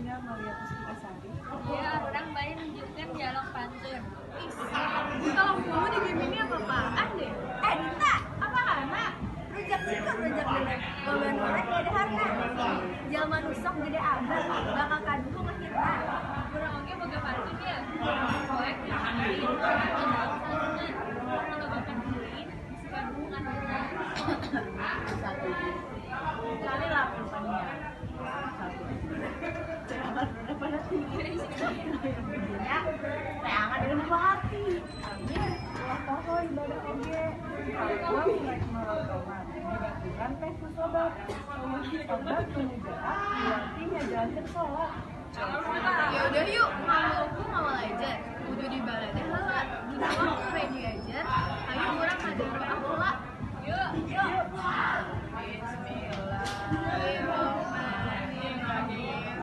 nya Maria Puspitasari. Ya, urang bade nunjukkeun dialog pantun. Kalau mau di game ini apa-apaan deh? Eh, Dinta, Apaan, Nak? Rujak cingur, rujak bener. Loba nu rek ngadaharna. Jalma nu sok gede abang, bakal kaduhung akhirna. Urang oge boga pantun ya. Poek disamperin, urang ngajawab salajengna. Mun ngalobakeun duit, bisi kaduhung akhirna. Satu. Kali lah rupanya. Satu. Jangan pada tiga. Ya, teangan di lubuk hati. Amin. Ulah poho ibadah oge. Kalau rek mawa dibaturan teh ku sobat. Sobat nu jahat berarti ngajalankeun sholat. Ya udah yuk, mau aku mau aja.